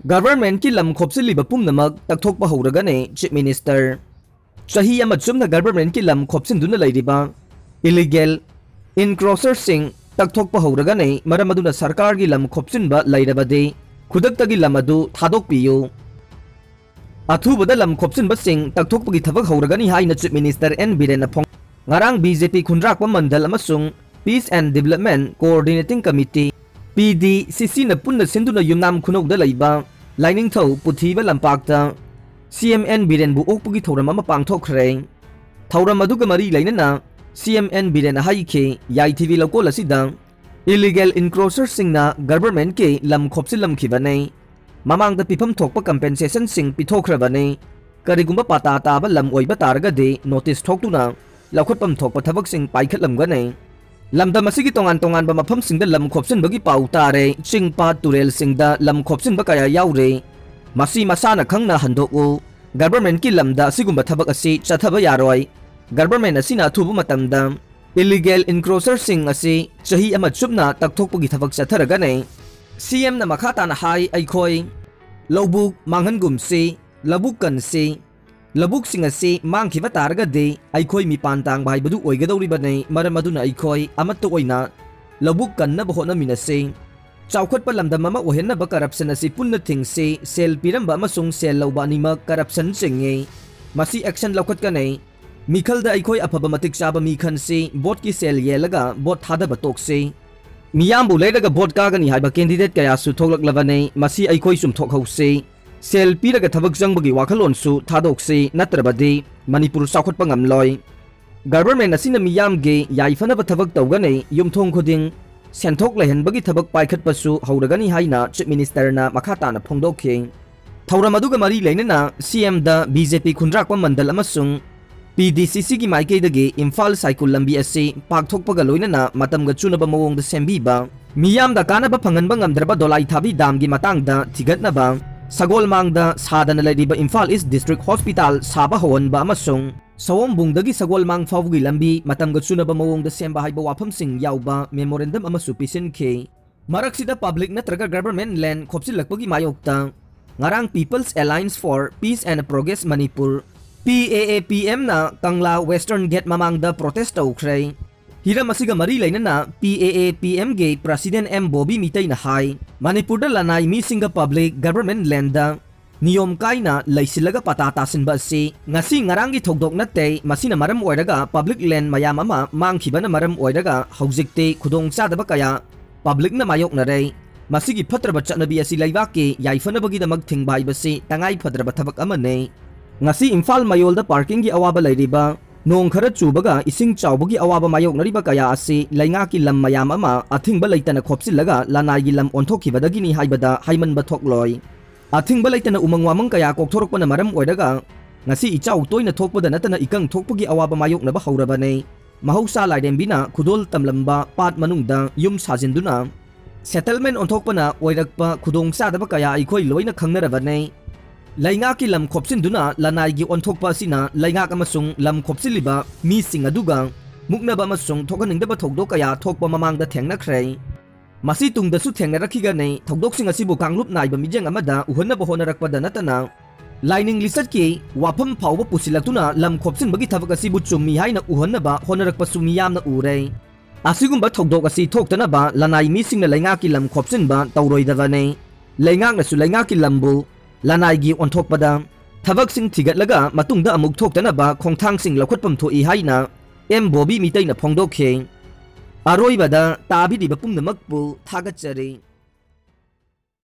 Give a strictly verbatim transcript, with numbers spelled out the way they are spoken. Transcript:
Governmentꯀꯤ ꯂꯝ ꯈꯣꯞꯆꯤꯜꯂꯤꯕ ꯄꯨꯝꯅꯃꯛ ꯇꯛꯊꯣꯛꯄ ꯍꯧꯔꯒꯅꯤ, Chief Minister꯫ ꯆꯍꯤ ꯑꯃ ꯆꯨꯞꯅ governmentꯀꯤ ꯂꯝ ꯈꯣꯞꯆꯤꯟꯗꯨꯅ ꯂꯩꯔꯤꯕ illegal encroacherꯁꯤꯡ ꯇꯛꯊꯣꯛꯄ ꯍꯧꯔꯒꯅꯤ, ꯃꯔꯝ ꯑꯗꯨꯅ ꯁꯔꯀꯥꯔꯒꯤ ꯂꯝ ꯈꯣꯞꯆꯤꯟꯕ ꯂꯩꯔꯕꯗꯤ ꯈꯨꯗꯛꯇꯒꯤ ꯂꯝ ꯑꯗꯨ ꯊꯥꯗꯣꯛꯄꯤꯌꯨ꯫ ꯑꯊꯨꯕꯗ ꯂꯝ ꯈꯣꯞꯆꯤꯟꯕꯁꯤꯡ ꯇꯛꯊꯣꯛꯄꯒꯤ ꯊꯕꯛ ꯍꯧꯔꯒꯅꯤ ꯍꯥꯏꯅ Chief Minister ꯑꯦꯟ ꯕꯤꯔꯦꯟꯅ ꯐꯣꯡ-, ꯉꯔꯥꯡ BJP ꯈꯨꯟꯗ꯭ꯔꯥꯛꯄꯝ ꯃꯟꯗꯜ ꯑꯃꯁꯨꯡ Peace and Development Coordinating Committee, PDCCꯅ ꯄꯨꯟꯅ ꯁꯤꯟꯗꯨꯅ ꯌꯨꯝꯅꯥꯝ ꯈꯨꯅꯧꯗ ꯂꯩꯕ ꯂꯥꯏꯅꯤꯡꯊꯧ ꯄꯨꯊꯤꯕ ꯂꯝꯄꯥꯛꯇ ꯁꯤꯑꯦꯝ ꯑꯦꯟ ꯕꯤꯔꯦꯟꯕꯨ ꯑꯣꯛꯄꯒꯤ ꯊꯧꯔꯝ ꯑꯃ ꯄꯥꯡꯊꯣꯛꯈ꯭ꯔꯦ꯫ ꯊꯧꯔꯝ ꯑꯗꯨꯒ ꯃꯔꯤ ꯂꯩꯅꯅ ꯁꯤꯑꯦꯝ ꯑꯦꯟ ꯕꯤꯔꯦꯟꯅ ꯍꯥꯏꯈꯤ, ꯌꯥꯏꯊꯤꯕꯤ ꯂꯧꯀꯣꯜ ꯑꯁꯤꯗ illegal encroacherꯁꯤꯡꯅ governmentꯀꯤ ꯂꯝ ꯈꯣꯞꯆꯤꯜꯂꯝꯈꯤꯕꯅꯤ꯫ ꯃꯃꯥꯡꯗ ꯄꯤꯐꯝ ꯊꯣꯛꯄ compensationꯁꯤꯡ ꯄꯤꯊꯣꯛꯈ꯭ꯔꯕꯅꯤ꯫ ꯀꯔꯤꯒꯨꯝꯕ ꯄꯥꯇꯥ ꯇꯥꯕ ꯂꯝ ꯑꯣꯏꯕ ꯇꯥꯔꯒꯗꯤ notice ꯊꯣꯛꯇꯨꯅ ꯂꯧꯈꯠꯐꯝ ꯊꯣꯛꯄ ꯊꯕꯛꯁꯤꯡ ꯄꯥꯏꯈꯠꯂꯝꯒꯅꯤ꯫ ꯂꯝꯗꯝ ꯑꯁꯤꯒꯤ ꯇꯣꯉꯥꯟ ꯇꯣꯉꯥꯟꯕ ꯃꯐꯝꯁꯤꯡꯗ ꯂꯝ ꯈꯣꯞꯆꯤꯟꯕꯒꯤ ꯄꯥꯎ ꯇꯥꯔꯦ꯫ ꯆꯤꯡ ꯄꯥꯠ ꯇꯨꯔꯦꯜꯁꯤꯡꯗ ꯂꯝ ꯈꯣꯞꯆꯤꯟꯕ ꯀꯌꯥ ꯌꯥꯎꯔꯤ꯫ ꯃꯁꯤ ꯃꯁꯥꯅ ꯈꯪꯅ ꯍꯟꯗꯣꯛꯎ꯫ Governmentꯀꯤ ꯂꯝꯗ ꯑꯁꯤꯒꯨꯝꯕ ꯊꯕꯛ ꯑꯁꯤ ꯆꯠꯊꯕ ꯌꯥꯔꯣꯏ꯫ Government ꯑꯁꯤꯅ ꯑꯊꯨꯕ ꯃꯇꯝꯗ illegal encroacherꯁꯤꯡ ꯑꯁꯤ ꯆꯍꯤ ꯑꯃ ꯆꯨꯞꯅ ꯇꯛꯊꯣꯛꯄꯒꯤ ꯊꯕꯛ ꯆꯠꯊꯔꯒꯅꯤ꯫ ꯁꯤꯑꯦꯝꯅ ꯃꯈꯥ ꯇꯥꯅ ꯍꯥꯏ, ꯑꯩꯈꯣꯏ ꯂꯧꯕꯨꯛ ꯃꯥꯡꯍꯟꯒꯨꯝꯁꯤ, ꯂꯧꯕꯨꯛ ꯀꯟꯁꯤ, ꯂꯧꯕꯨꯛꯁꯤꯡ ꯑꯁꯤ ꯃꯥꯡꯈꯤꯕ ꯇꯥꯔꯒꯗꯤ ꯑꯩꯈꯣꯏ ꯃꯤꯄꯥꯟ ꯇꯥꯡꯕ ꯍꯥꯏꯕꯗꯨ ꯑꯣꯏꯒꯗꯧꯔꯤꯕꯅꯤ꯫ ꯃꯔꯝ ꯑꯗꯨꯅ ꯑꯩꯈꯣꯏ ꯑꯃꯠꯇ ꯑꯣꯏꯅ ꯂꯧꯕꯨꯛ ꯀꯟꯅꯕ ꯍꯣꯠꯅꯃꯤꯟꯅꯁꯤ꯫ ꯆꯥꯎꯈꯠꯄ ꯂꯝꯗꯝ ꯑꯃ ꯑꯣꯏꯍꯟꯅꯕ corruption ꯑꯁꯤ ꯄꯨꯟꯅ ꯊꯤꯡꯁꯤ꯫ ꯁꯦꯜ ꯄꯤꯔꯝꯕ ꯑꯃꯁꯨꯡ ꯁꯦꯜ ꯂꯧꯕ ꯑꯅꯤꯃꯛ corruption ꯆꯤꯡꯏ꯫ ꯃꯁꯤ action ꯂꯧꯈꯠꯀꯅꯤ꯫ ꯃꯤꯈꯜꯗ ꯑꯩꯈꯣꯏ ꯑꯐꯕ ꯃꯇꯤꯛ ꯆꯥꯕ ꯃꯤ ꯈꯟꯁꯤ꯫ Voteꯀꯤ ꯁꯦꯜ ꯌꯦꯜꯂꯒ vote ꯊꯥꯗꯕ ꯇꯣꯛꯁꯤ꯫ ꯃꯤꯌꯥꯝꯕꯨ ꯂꯩꯔꯒ vote ꯀꯥꯒꯅꯤ ꯍꯥꯏꯕ candidate ꯀꯌꯥꯁꯨ ꯊꯣꯛꯂꯛꯂꯕꯅꯤ꯫ ꯃꯁꯤ ꯑꯩꯈꯣꯏ ꯆꯨꯝꯊꯣꯛꯍꯧꯁꯤ꯫ ꯁꯦꯜ ꯄꯤꯔꯒ ꯊꯕꯛ ꯆꯪꯕꯒꯤ ꯋꯥꯈꯜꯂꯣꯟꯁꯨ ꯊꯥꯗꯣꯛꯁꯤ, ꯅꯠꯇ꯭ꯔꯕꯗꯤ ꯃꯅꯤꯄꯨꯔ ꯆꯥꯎꯈꯠꯄ ꯉꯝꯂꯣꯏ꯫ Government ꯑꯁꯤꯅ ꯃꯤꯌꯥꯝꯒꯤ ꯌꯥꯏꯐꯅꯕ ꯊꯕꯛ ꯇꯧꯒꯅꯤ, ꯌꯨꯝꯊꯣꯡ ꯈꯨꯗꯤꯡ ꯁꯦꯟꯊꯣꯛ ꯂꯩꯍꯟꯕꯒꯤ ꯊꯕꯛ ꯄꯥꯏꯈꯠꯄꯁꯨ ꯍꯧꯔꯒꯅꯤ ꯍꯥꯏꯅ Chief Ministerꯅ ꯃꯈꯥ ꯇꯥꯅ ꯐꯣꯡꯗꯣꯛꯈꯤ꯫ ꯊꯧꯔꯝ ꯑꯗꯨꯒ ꯃꯔꯤ ꯂꯩꯅꯅ ꯁꯤꯑꯦꯝꯗ BJP ꯈꯨꯟꯗ꯭ꯔꯥꯛꯄꯝ ꯃꯟꯗꯜ ꯑꯃꯁꯨꯡ PDCCꯒꯤ ꯃꯥꯏꯀꯩꯗꯒꯤ ꯏꯝꯐꯥꯜ ꯁꯥꯏꯀꯨꯜ ꯂꯝꯕꯤ ꯑꯁꯤ ꯄꯥꯛꯊꯣꯛꯄꯒ ꯂꯣꯏꯅꯅ ꯃꯇꯝꯒ ꯆꯨꯅꯕ ꯃꯑꯣꯡꯗ ꯁꯦꯝꯕꯤꯕ, ꯃꯤꯌꯥꯝꯗ ꯀꯥꯟꯅꯕ ꯐꯪꯍꯟꯕ ꯉꯝꯗ꯭ꯔꯕ ꯗꯣꯂꯥꯏ ꯊꯥꯕꯤ damꯒꯤ ꯃꯇꯥꯡꯗ ꯊꯤꯒꯠꯅꯕ, ꯁꯒꯣꯜꯃꯥꯡꯗ ꯁꯥꯗꯅ ꯂꯩꯔꯤꯕ ꯏꯝꯐꯥꯜ East District Hospital ꯁꯥꯕ ꯍꯧꯍꯟꯕ ꯑꯃꯁꯨꯡ ꯁꯑꯣꯝꯕꯨꯡꯗꯒꯤ ꯁꯒꯣꯜꯃꯥꯡ ꯐꯥꯎꯕꯒꯤ ꯂꯝꯕꯤ ꯃꯇꯝꯒ ꯆꯨꯅꯕ ꯃꯑꯣꯡꯗ ꯁꯦꯝꯕ ꯍꯥꯏꯕ ꯋꯥꯐꯝꯁꯤꯡ ꯌꯥꯎꯕ memorandum ꯑꯃꯁꯨ ꯄꯤꯁꯤꯟꯈꯤ꯫ ꯃꯔꯛꯁꯤꯗ public ꯅꯠꯇ꯭ꯔꯒ government land ꯈꯣꯞꯆꯤꯜꯂꯛꯄꯒꯤ ꯃꯥꯌꯣꯛꯇ ꯉꯔꯥꯡ People's Alliance for Peace and Progress Manipur, P A A P M ꯅ ꯀꯪꯂꯥ Western Gate ꯃꯃꯥꯡꯗ protest ꯇꯧꯈ꯭ꯔꯦ꯫ ꯍꯤꯔꯝ ꯑꯁꯤꯒ ꯃꯔꯤ ꯂꯩꯅꯅ P A A P M ꯒꯤ president M ꯕꯣꯕꯤ ꯃꯤꯇꯩꯅ ꯍꯥꯏ, ꯃꯅꯤꯄꯨꯔꯗ ꯂꯅꯥꯏ ꯃꯤꯁꯤꯡꯒ public government land ꯗ ꯅꯤꯌꯣꯝ ꯀꯥꯏꯅ ꯂꯩꯁꯤꯜꯂꯒ ꯄꯇꯥ ꯇꯥꯁꯤꯟꯕ ꯑꯁꯤ ꯉꯁꯤ ꯉꯔꯥꯡꯒꯤ ꯊꯧꯗꯣꯛ ꯅꯠꯇꯦ꯫ ꯃꯁꯤꯅ ꯃꯔꯝ ꯑꯣꯏꯔꯒ public land ꯃꯌꯥꯝ ꯑꯃ ꯃꯥꯡꯈꯤꯕꯅ ꯃꯔꯝ ꯑꯣꯏꯔꯒ ꯍꯧꯖꯤꯛꯇꯤ ꯈꯨꯗꯣꯡꯆꯥꯗꯕ ꯀꯌꯥ public ꯅ ꯃꯥꯌꯣꯛꯅꯔꯦ꯫ ꯃꯁꯤꯒꯤ ꯐꯠꯇ꯭ꯔꯕ ꯆꯠꯅꯕꯤ ꯑꯁꯤ ꯂꯩꯕꯥꯛꯀꯤ ꯌꯥꯏꯐꯅꯕꯒꯤꯗꯃꯛ ꯊꯤꯡꯕ ꯍꯥꯏꯕꯁꯤ ꯇꯉꯥꯏ ꯐꯗ꯭ꯔꯕ ꯊꯕꯛ ꯑꯃꯅꯤ꯫ ꯉꯁꯤ ꯏꯝꯐꯥꯜ ꯃꯌꯣꯜꯗ parking ꯒꯤ ꯑꯋꯥꯕ ꯂꯩꯔꯤꯕ, ꯅꯣꯡ ꯈꯔ ꯆꯨꯕꯒ ꯏꯁꯤꯡ ꯆꯥꯎꯕꯒꯤ ꯑꯋꯥꯕ ꯃꯥꯌꯣꯛꯅꯔꯤꯕ ꯀꯌꯥ ꯑꯁꯤ ꯂꯩꯉꯥꯛꯀꯤ ꯂꯝ ꯃꯌꯥꯝ ꯑꯃ ꯑꯊꯤꯡꯕ ꯂꯩꯇꯅ ꯈꯣꯞꯆꯤꯜꯂꯒ ꯂꯅꯥꯏꯒꯤ ꯂꯝ ꯑꯣꯟꯊꯣꯛꯈꯤꯕꯗꯒꯤꯅꯤ ꯍꯥꯏꯕꯗ ꯍꯥꯏꯃꯟꯕ ꯊꯣꯛꯂꯣꯏ꯫ ꯑꯊꯤꯡꯕ ꯂꯩꯇꯅ ꯎꯃꯪ ꯋꯥꯃꯪ ꯀꯌꯥ ꯀꯣꯛꯊꯣꯔꯛꯄꯅ ꯃꯔꯝ ꯑꯣꯏꯔꯒ ꯉꯁꯤ ꯏꯆꯥꯎ ꯇꯣꯏꯅ ꯊꯣꯛꯄꯗ ꯅꯠꯇꯅ ꯏꯀꯪ ꯊꯣꯛꯄꯒꯤ ꯑꯋꯥꯕ ꯃꯥꯌꯣꯛꯅꯕ ꯍꯧꯔꯕꯅꯤ꯫ ꯃꯍꯧꯁꯥ ꯂꯥꯏꯔꯦꯝꯕꯤꯅ ꯈꯨꯗꯣꯜ ꯇꯝꯂꯝꯕ ꯄꯥꯠ ꯃꯅꯨꯡꯗ ꯌꯨꯝ ꯁꯥꯖꯤꯟꯗꯨꯅ settlement ꯑꯣꯟꯊꯣꯛꯄꯅ ꯑꯣꯏꯔꯛꯄ ꯈꯨꯗꯣꯡꯆꯥꯗꯕ ꯀꯌꯥ ꯑꯩꯈꯣꯏ ꯂꯣꯏꯅ ꯈꯪꯅꯔꯕꯅꯤ꯫ ꯂꯩꯉꯥꯛꯀꯤ ꯂꯝ ꯈꯣꯞꯆꯤꯟꯗꯨꯅ ꯂꯅꯥꯏꯒꯤ ꯑꯣꯟꯊꯣꯛꯄ ꯑꯁꯤꯅ ꯂꯩꯉꯥꯛ ꯑꯃꯁꯨꯡ ꯂꯝ ꯈꯣꯞꯆꯤꯜꯂꯤꯕ ꯃꯤꯁꯤꯡ ꯑꯗꯨꯒ ꯃꯨꯛꯅꯕ ꯑꯃꯁꯨꯡ ꯊꯣꯛꯍꯟꯅꯤꯡꯗꯕ ꯊꯧꯗꯣꯛ ꯀꯌꯥ ꯊꯣꯛꯄ ꯃꯃꯥꯡꯗ ꯊꯦꯡꯅꯈ꯭ꯔꯦ꯫ ꯃꯁꯤ ꯇꯨꯡꯗꯁꯨ ꯊꯦꯡꯅꯔꯛꯈꯤꯒꯅꯤ꯫ ꯊꯧꯗꯣꯛꯁꯤꯡ ꯑꯁꯤꯕꯨ ꯀꯥꯡꯂꯨꯞ ꯅꯥꯏꯕ ꯃꯤꯠꯌꯦꯡ ꯑꯃꯗ ꯎꯍꯟꯅꯕ ꯍꯣꯠꯅꯔꯛꯄꯗ ꯅꯠꯇꯅ, ꯂꯥꯏꯅꯤꯡ ꯂꯤꯆꯠꯀꯤ ꯋꯥꯐꯝ ꯐꯥꯎꯕ ꯄꯨꯁꯤꯜꯂꯛꯇꯨꯅ ꯂꯝ ꯈꯣꯞꯆꯤꯟꯕꯒꯤ ꯊꯕꯛ ꯑꯁꯤꯕꯨ ꯆꯨꯝꯃꯤ ꯍꯥꯏꯅ ꯎꯍꯟꯅꯕ ꯍꯣꯠꯅꯔꯛꯄꯁꯨ ꯃꯤꯌꯥꯝꯅ ꯎꯔꯦ꯫ ꯑꯁꯤꯒꯨꯝꯕ ꯊꯧꯗꯣꯛ ꯑꯁꯤ ꯊꯣꯛꯇꯅꯕ ꯂꯅꯥꯏ ꯃꯤꯁꯤꯡꯅ ꯂꯩꯉꯥꯛꯀꯤ ꯂꯝ ꯈꯣꯞꯆꯤꯟꯕ ꯇꯧꯔꯣꯏꯗꯕꯅꯤ꯫ ꯂꯩꯉꯥꯛꯅꯁꯨ ꯂꯩꯉꯥꯛꯀꯤ ꯂꯝꯕꯨ ꯂꯅꯥꯏꯒꯤ ꯑꯣꯟꯊꯣꯛꯄꯗ ꯊꯕꯛꯁꯤꯡ ꯊꯤꯒꯠꯂꯒ ꯃꯇꯨꯡꯗ ꯑꯃꯨꯛ ꯊꯣꯛꯇꯅꯕ ꯈꯣꯡꯊꯥꯡꯁꯤꯡ ꯂꯧꯈꯠꯐꯝ ꯊꯣꯛꯏ ꯍꯥꯏꯅ ꯑꯦꯝ ꯕꯣꯕꯤ ꯃꯤꯇꯩꯅ ꯐꯣꯡꯗꯣꯛꯈꯤ꯫ ꯑꯔꯣꯏꯕꯗ ꯇꯥꯕꯤꯔꯤꯕ ꯄꯨꯝꯅꯃꯛꯄꯨ ꯊꯥꯒꯠꯆꯔꯤ꯫